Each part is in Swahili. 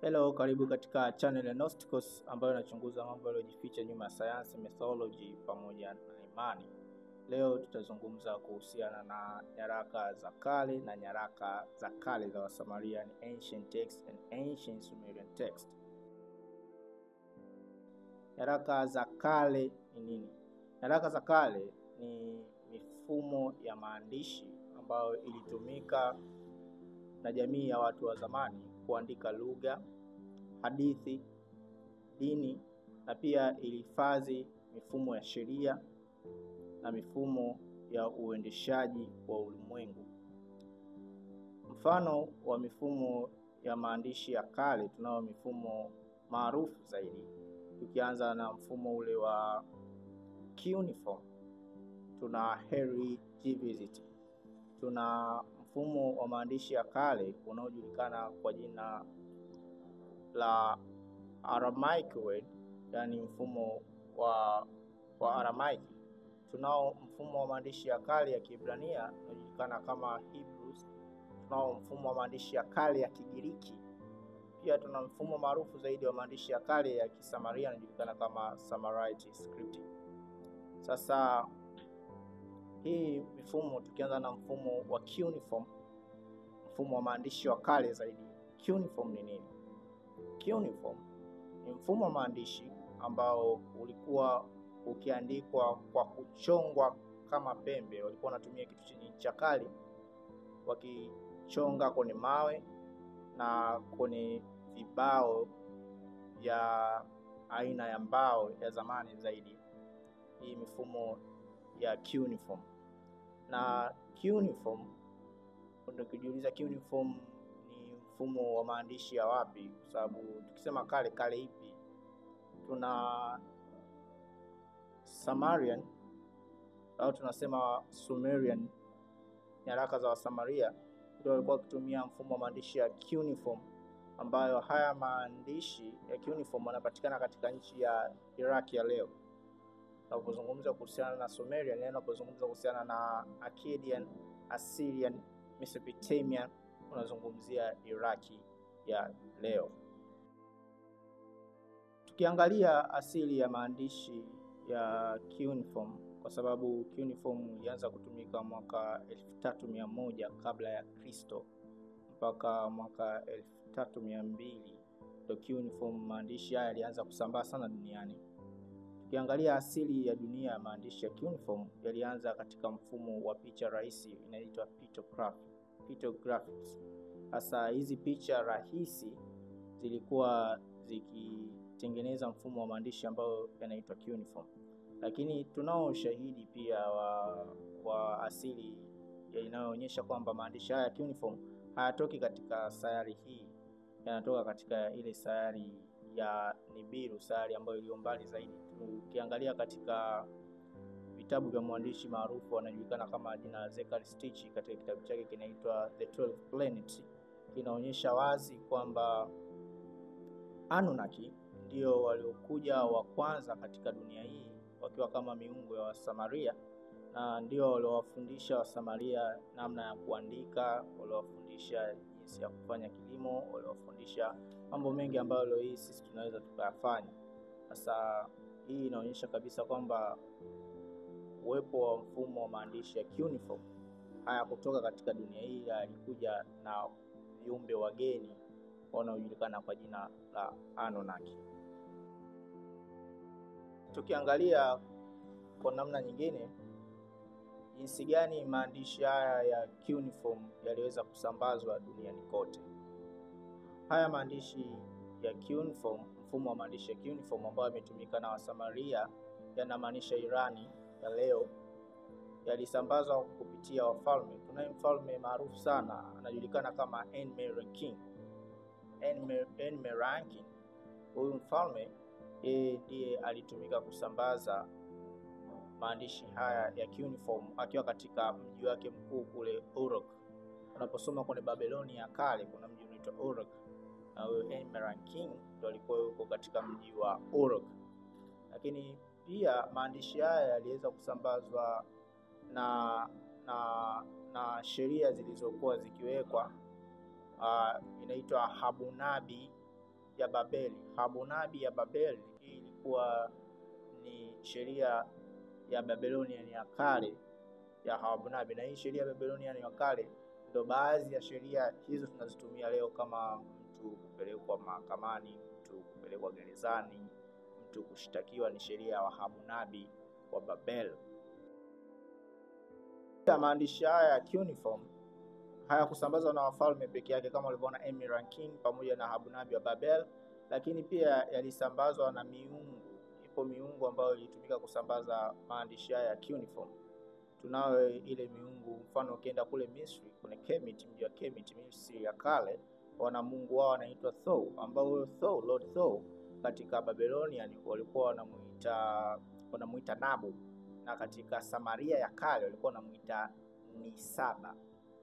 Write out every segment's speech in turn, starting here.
Hello, karibu katika channel ya Gnosticos ambayo inachunguza mambo yaliyojificha nyuma ya sayansi, mythology pamoja na imani. Leo tutazungumza kuhusiana na nyaraka za kale na nyaraka za kale za Wasamaria, ni ancient text and ancient Sumerian text. Nyaraka za kale ni nini? Nyaraka za kale ni mifumo ya maandishi ambayo ilitumika na jamii ya watu wa zamani kuandika lugha, hadithi, dini na pia ilihifadhi mifumo ya sheria na mifumo ya uendeshaji wa ulimwengu. Mfano wa mifumo ya maandishi ya kale, tunao mifumo maarufu zaidi. Tukianza na mfumo ule wa cuneiform, tuna Harry G. Visit. Tuna mfumo wa maandishi ya kale unaojulikana kwa jina la Aramaic word, yani mfumo wa Aramaic. Tunao mfumo wa maandishi ya kale ya Kiebrania unaojulikana kama Hebrews. Tunao mfumo wa maandishi ya kale ya Kigiriki. Pia tuna mfumo maarufu zaidi wa maandishi ya kale ya Kisamaria unaojulikana kama Samarite script. Sasa hii mifumo, tukianza na mfumo wa cuneiform, mfumo wa maandishi wa kale zaidi. Cuneiform ni nini? Cuneiform ni mfumo wa maandishi ambao ulikuwa ukiandikwa kwa kuchongwa kama pembe. Walikuwa wanatumia kitu chenye ncha kali wakichonga kwenye mawe na kwenye vibao vya aina ya mbao ya zamani zaidi. Hii mifumo ya cuneiform. Na cuneiform, unakijiuliza cuneiform ni mfumo wa maandishi ya wapi? Kwa sababu tukisema kale, kale ipi? Tuna Samarian au tunasema Sumerian, nyaraka za Wasamaria ndio walikuwa wakitumia mfumo wa maandishi ya cuneiform, ambayo haya maandishi ya cuneiform yanapatikana katika nchi ya Iraq ya leo. Unapozungumza kuhusiana na Sumerian, yani unapozungumza kuhusiana na Akkadian, Assyrian, Mesopotamia, unazungumzia Iraki ya leo. Tukiangalia asili ya maandishi ya cuneiform, kwa sababu cuneiform ilianza kutumika mwaka 3100 kabla ya Kristo mpaka mwaka 3200 ndio cuneiform maandishi haya yalianza kusambaa sana duniani. Tukiangalia asili ya dunia ya maandishi ya cuneiform yalianza katika mfumo wa picha rahisi inaitwa pictographics. Sasa hizi picha rahisi zilikuwa zikitengeneza mfumo wa maandishi ambayo yanaitwa cuneiform. Lakini tunao ushahidi pia wa asili inayoonyesha kwamba maandishi haya ya cuneiform hayatoki katika sayari hii, yanatoka katika ile sayari ya Nibiru, sayari ambayo iliyo mbali zaidi. Ukiangalia katika vitabu vya mwandishi maarufu anajulikana kama jina Zecharia Sitchin, katika kitabu chake kinaitwa The 12 Planets, kinaonyesha wazi kwamba Anunnaki ndio waliokuja wa kwanza katika dunia hii wakiwa kama miungu ya Wasamaria, na ndio waliowafundisha Wasamaria namna ya kuandika, waliowafundisha jinsi ya kufanya kilimo, waliowafundisha mambo mengi ambayo leo hii sisi tunaweza tukayafanya. Sasa hii inaonyesha kabisa kwamba uwepo wa mfumo wa maandishi ya cuneiform haya kutoka katika dunia hii yalikuja na viumbe wageni wanaojulikana kwa jina la Anunnaki. Tukiangalia kwa namna nyingine jinsi gani maandishi haya ya cuneiform yaliweza kusambazwa duniani kote. Haya maandishi ya cuneiform, mfumo wa maandishi ya cuneiform ambao yametumika na Wasamaria, yanamaanisha Irani ya leo, yalisambazwa kupitia wafalme. Tunaye mfalme maarufu sana anajulikana kama Enmerenkin. Enmerenkin, huyu mfalme yeye ndiye alitumika kusambaza maandishi haya ya cuneiform akiwa katika mji wake mkuu kule Uruk. Unaposoma kwenye Babyloni ya kale kuna mji unaitwa Uruk, na huyo Enmerenkin ndo alikuwa yuko katika mji wa Uruk. Lakini pia maandishi haya yaliweza kusambazwa na sheria zilizokuwa zikiwekwa, inaitwa Hammurabi ya Babeli, Hammurabi ya Babeli. Hii ilikuwa ni sheria ya Babylonian ya kale ya Hammurabi, na hii sheria ya Babylonian ya kale ndio baadhi ya sheria hizo tunazitumia leo, kama mtu kupelekwa mahakamani, mtu kupelekwa gerezani, mtu kushtakiwa, ni sheria ya Hammurabi wa Babel. Maandishi haya ya cuneiform hayakusambazwa na wafalme peke yake kama walivyoona Emir Rankin pamoja na Hammurabi wa Babel, lakini pia yalisambazwa na miungu. Ipo miungu ambayo ilitumika kusambaza maandishi haya ya cuneiform. Tunayo ile miungu, mfano ukienda kule Misri, kuna Kemet, mji wa Kemet, Misri ya kale, wana mungu wao anaitwa Thoth, ambao Thoth, Lord Thoth katika Babylonian walikuwa wanamuita Nabu, na katika Samaria ya kale walikuwa wanamuita Nisaba.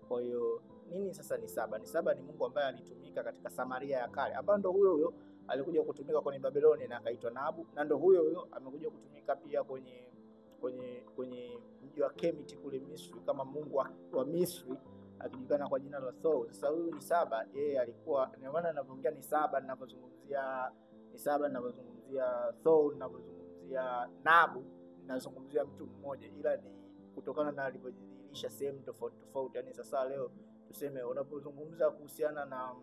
Kwa hiyo nini sasa Nisaba? Nisaba ni mungu ambaye alitumika katika Samaria ya kale, ambaye ndo huyo huyo alikuja kutumika kwenye Babyloni na akaitwa Nabu, na ndo huyo huyo amekuja kutumika pia kwenye mji wa Kemet kule Misri kama mungu wa Misri akijulikana kwa jina la Thoth. Sasa huyu Nisaba yeye alikuwa, ndio maana ninapoongea Nisaba, ninapozungumzia Nisaba, ninapozungumzia Thoth, ninapozungumzia Nabu, ninazungumzia mtu mmoja, ila ni kutokana na alivyojidhihirisha sehemu tofauti tofauti. Yani sasa leo tuseme unapozungumza kuhusiana na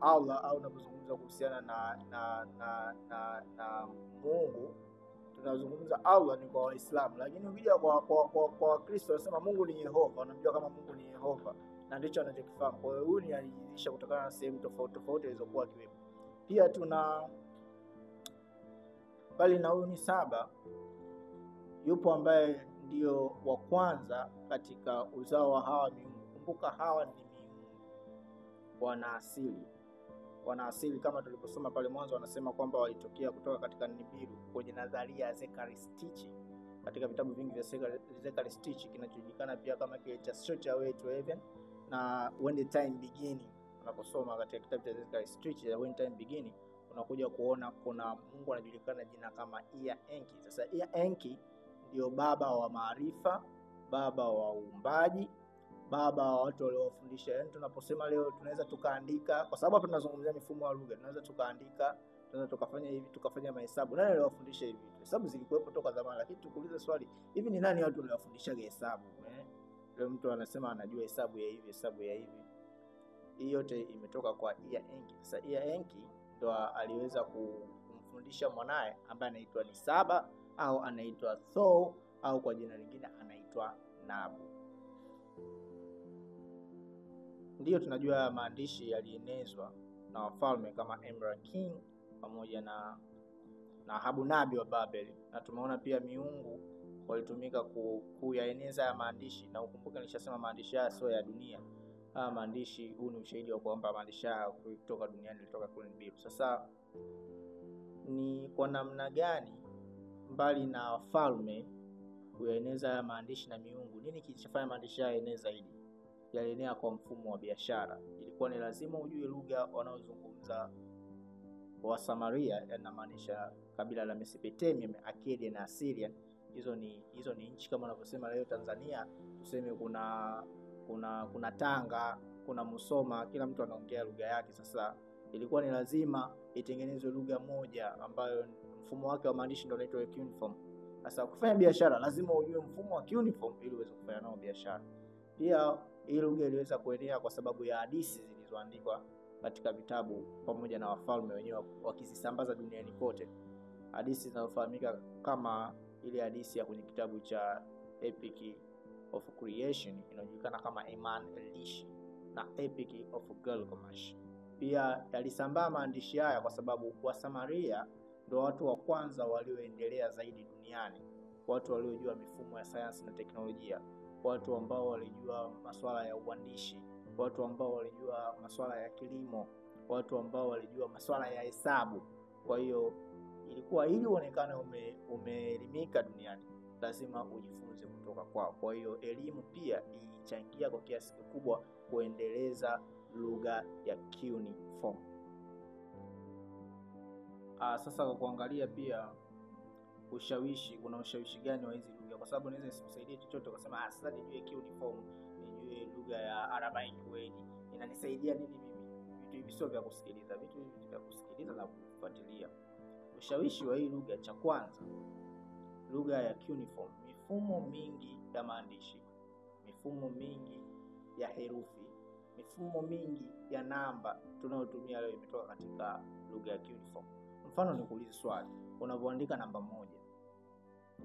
Allah au unapozungumza kuhusiana na Mungu, tunazungumza Allah ni kwa Waislamu, lakini ukija kwa Wakristo wanasema Mungu ni Yehova, wanamjua kama Mungu ni Yehova na ndicho anachokifahamu. Kwa hiyo huyu ni alijidhihirisha kutokana na sehemu tofauti tofauti alizokuwa akiwepo. Pia tuna bali na huyu Nisaba, yupo ambaye ndio wa kwanza katika uzao wa hawa miungu. Kumbuka hawa ni miungu wana asili kama tulivyosoma pale mwanzo, wanasema kwamba walitokea kutoka katika Nibiru kwenye nadharia ya Zachary Stitch. Katika vitabu vingi vya Zachary Stitch kinachojulikana pia kama kile cha Straight Away to Heaven na When the Time Begin. Unaposoma katika kitabu cha Zachary Stitch ya When Time Begin, unakuja kuona kuna Mungu anajulikana jina kama Ea Enki. Sasa Ea Enki ndio baba wa maarifa, baba wa uumbaji, baba wa watu waliowafundisha. Yaani tunaposema leo tunaweza tukaandika, kwa sababu hapa tunazungumzia mifumo ya lugha, tunaweza tukaandika, tunaweza tukafanya hivi, tukafanya mahesabu. Nani aliwafundisha hivi vitu? Hesabu zilikuwepo toka zamani, lakini tukuulize swali, hivi ni nani watu waliowafundisha hesabu? Leo mtu anasema anajua hesabu ya hivi, hesabu ya hivi. Hii yote imetoka kwa Ea Enki. Sasa Ea Enki ndo aliweza kumfundisha mwanae ambaye anaitwa Nisaba au anaitwa Thoth au kwa jina lingine anaitwa Nabu. Ndiyo tunajua maandishi yalienezwa na wafalme kama Emperor King pamoja na Hammurabi wa Babeli, na tumeona pia miungu walitumika kuyaeneza ya maandishi. Na ukumbuke nilishasema maandishi haya sio ya dunia. Haya maandishi, huu ni ushahidi wa kwamba maandishi haya kutoka duniani, yalitoka kule Nibiru. Sasa ni kwa namna gani mbali na wafalme kuyaeneza haya maandishi na miungu, nini kilichofanya maandishi haya yaenee zaidi? Yalienea kwa mfumo wa biashara. Ilikuwa ni lazima ujue lugha wanaozungumza wa Samaria, yanamaanisha kabila la Mesopotamia, Akkadian na Assyrian. Hizo ni nchi kama wanavyosema leo Tanzania, tuseme kuna Tanga, kuna Musoma, kila mtu anaongea lugha yake. Sasa ilikuwa ni lazima itengenezwe lugha moja ambayo mfumo wake wa maandishi ndio unaitwa cuneiform. Sasa kufanya biashara lazima ujue mfumo wa cuneiform ili uweze kufanya nao biashara. Pia hii lugha iliweza kuenea kwa sababu ya hadithi zilizoandikwa katika vitabu pamoja na wafalme wenyewe wakizisambaza duniani kote. Hadithi zinazofahamika kama ile hadithi ya kwenye kitabu cha Epic of Creation inayojulikana kama Eman Elish na Epic of Gilgamesh. Pia yalisambaa maandishi haya kwa sababu Wasamaria ndio watu wa kwanza walioendelea zaidi duniani, watu waliojua mifumo ya sayansi na teknolojia, watu ambao walijua masuala ya uandishi, watu ambao walijua masuala ya kilimo, watu ambao walijua masuala ya hesabu. Kwa hiyo ilikuwa ili uonekane umeelimika duniani lazima ujifunze kutoka kwao. Kwa hiyo elimu pia ilichangia kwa kiasi kikubwa kuendeleza lugha ya cuneiform. Sasa kwa kuangalia pia ushawishi, kuna ushawishi gani wa hizi lugha? Kwa sababu naweza nisikusaidie chochote ukasema sasa nijue cuneiform, nijue lugha ya Aramaic kweli inanisaidia nini mimi? Vitu Vitu hivi sio vya kusikiliza, vitu hivi vya kusikiliza na kufuatilia. Ushawishi wa hii lugha, cha kwanza, lugha ya cuneiform, mifumo mingi ya maandishi, mifumo mingi ya herufi, mifumo mingi ya namba tunayotumia leo imetoka katika lugha ya cuneiform. Mfano, nikuulize swali, unavyoandika namba 1,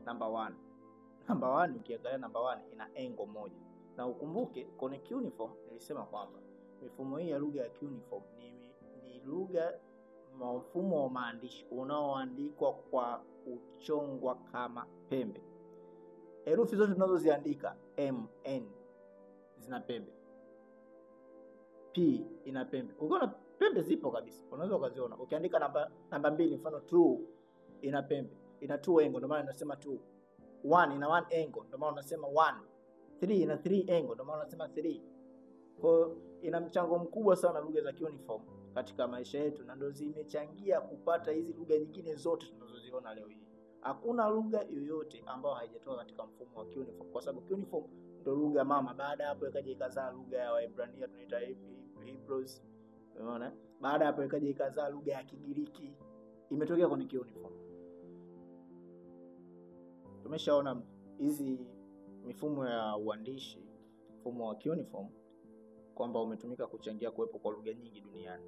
namba 1, namba 1, ukiangalia namba 1 ina engo moja. Na ukumbuke kwenye cuneiform nilisema kwamba mifumo hii ya lugha ya cuneiform ni lugha, mfumo wa maandishi unaoandikwa kwa kuchongwa kama pembe. Herufi zote tunazoziandika M, N zina pembe, P ina pembe. Ukiona pembe zipo kabisa, unaweza ukaziona. Ukiandika namba 2, mfano 2 ina pembe, ina 2 angle, ndio maana unasema 2. 1 ina 1 angle, ndio maana unasema 1. 3 ina 3 angle, ndio maana unasema 3. Kwa hiyo ina mchango mkubwa sana lugha za cuneiform katika maisha yetu, na ndio zimechangia kupata hizi lugha nyingine zote tunazoziona leo hii. Hakuna lugha yoyote ambayo haijatoka katika mfumo wa cuneiform, kwa sababu cuneiform ndio lugha mama. Baada hapo ikaja ikazaa lugha ya Waebrania tunaita Hebrews, umeona? Baada hapo ikaja ikazaa lugha ya Kigiriki, imetokea kwenye cuneiform. Tumeshaona hizi mifumo ya uandishi, mfumo wa cuneiform, kwamba umetumika kuchangia kuwepo kwa lugha nyingi duniani.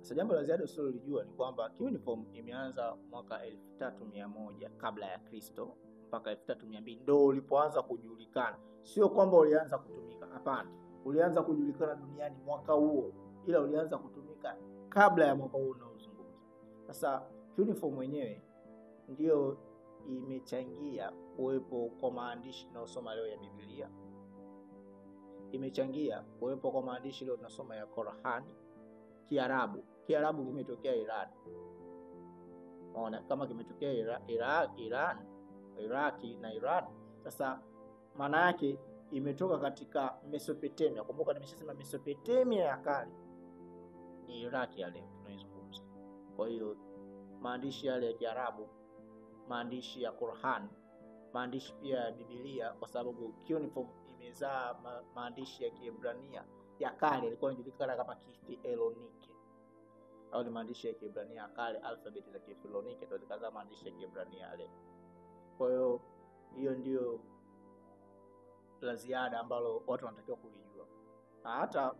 Sasa jambo la ziada usilolijua ni kwamba cuneiform imeanza mwaka 3100 kabla ya Kristo mpaka 3200 ndio ulipoanza kujulikana. Sio kwamba ulianza kutumika, hapana. Ulianza kujulikana duniani mwaka huo, ila ulianza kutumika kabla ya mwaka huo unaozungumza. Sasa cuneiform wenyewe ndio imechangia kuwepo kwa maandishi tunayosoma leo ya Biblia, imechangia kuwepo kwa maandishi leo tunasoma ya Qur'ani, Kiarabu. Kiarabu kimetokea Iran. Unaona kama kimetokea Iran, Iraki na Iran. Sasa maana yake imetoka katika Mesopotamia. Kumbuka nimeshasema Mesopotamia ya kale ni Iraki ya leo tunaizungumza. Kwa hiyo maandishi yale ya Kiarabu, maandishi ya Qur'an, maandishi pia ya Biblia, kwa sababu cuneiform imezaa maandishi ya Kiebrania ya kale, ilikuwa inajulikana kama Kielonike, au ni maandishi ya Kiebrania ya kale, alfabeti za Kielonike ndio zikazaa maandishi ya Kiebrania yale. Kwa hiyo hiyo ndio la ziada ambalo watu wanatakiwa kulijua. Na hata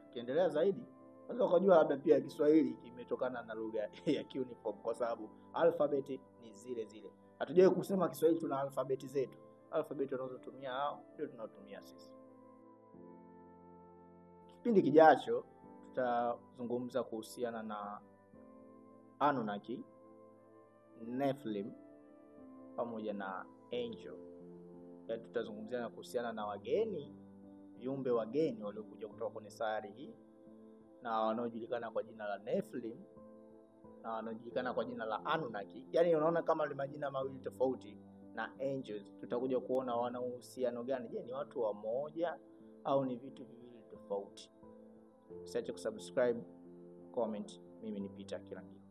tukiendelea zaidi unaweza ukajua labda pia Kiswahili kimetokana na lugha ya cuneiform, kwa sababu alfabeti ni zile zile. Hatujawahi kusema Kiswahili tuna alfabeti zetu. Alfabeti wanazotumia hao ndio tunatumia sisi. Kipindi kijacho tutazungumza kuhusiana na Anunnaki, Nephilim pamoja na Angel. Yaani tutazungumzia kuhusiana na wageni, viumbe wageni waliokuja kutoka kwenye sayari hii na wanaojulikana kwa jina la Nephilim na wanaojulikana kwa jina la Anunnaki. Yaani unaona kama ni majina mawili tofauti na Angels. Tutakuja kuona wana uhusiano gani. Je, ni watu wa moja au ni vitu viwili tofauti? Usiache kusubscribe, comment. Mimi ni Peter Kilangilo.